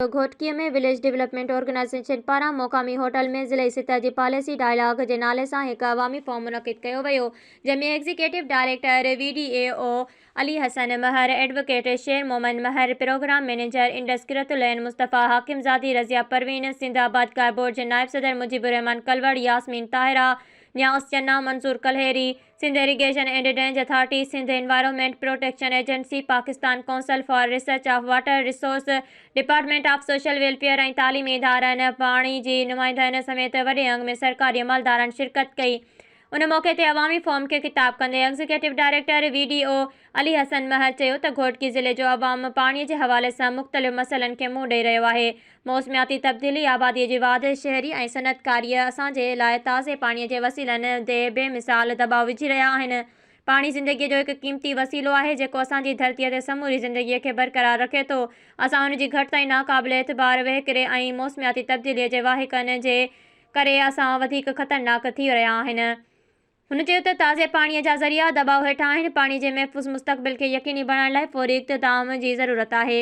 Ghotki ۾ village development organisation پاران مقامي hotel ۾ ضلعي سطح جي پاليسي ڊائلاگ جي نالي سان هڪ عوامي فورم منعقد ڪيو ويو، جنهن ۾ executive director V D A O Ali Hassan Mehar, advocate Sher Muhammad Mehar, programme manager Indus Qurat ul Ain Mustafa Hakimzadi, Razia Parveen, Sindh آبادگار بورڊ جي نائب صدر مجيب الرحمان ڪلوڙ، ياسمين طاهره، نياز Channa, Manzoor Kalheri, Sindh irrigation and drainage authority, Sindh environment protection agency, Pakistan council for research of water resource, department of social welfare ۽ تعليمي ادارن، پاڻي جي نمائندن سميت وڏي انگ ۾ سرڪاري عملدارن شرڪت ڪئي. ان موقعي تي عوامي فورم کي خطاب ڪندي executive director V D O Ali Hassan Mehar چيو ته گهوٽڪي ضلعي جو عوام پاڻي جي حوالي سان مختلف مسئلن کي منهن ڏئي رهيو آهي، موسمياتي تبديلي، آباديء جي واڌ، شهري ۽ صنعتڪاريء اسان جي لاء تازي پاڻيء جي وسيلن تي بي مثال دٻاء وجهي رهيا آهن. پاڻي زندگيء جو هڪ قيمتي وسيلو آهي، جيڪو اسان جي ڌرتيء تي سموري زندگيء کي برقرار رکي ٿو. اسان ان جي گهٽتائي، ناقابل اعتبار وهڪري ۽ موسمياتي تبديليء جي واهڪن جي ڪري اسان وڌيڪ خطرناڪ ٿي رهيا آهن. هن چيو ته تازي پاڻيء جا ذريعا دٻاء هيٺ آهن، پاڻي جي محفوظ مستقبل کي يقيني بڻائڻ لاء فوري اقدام جي ضرورت آهي.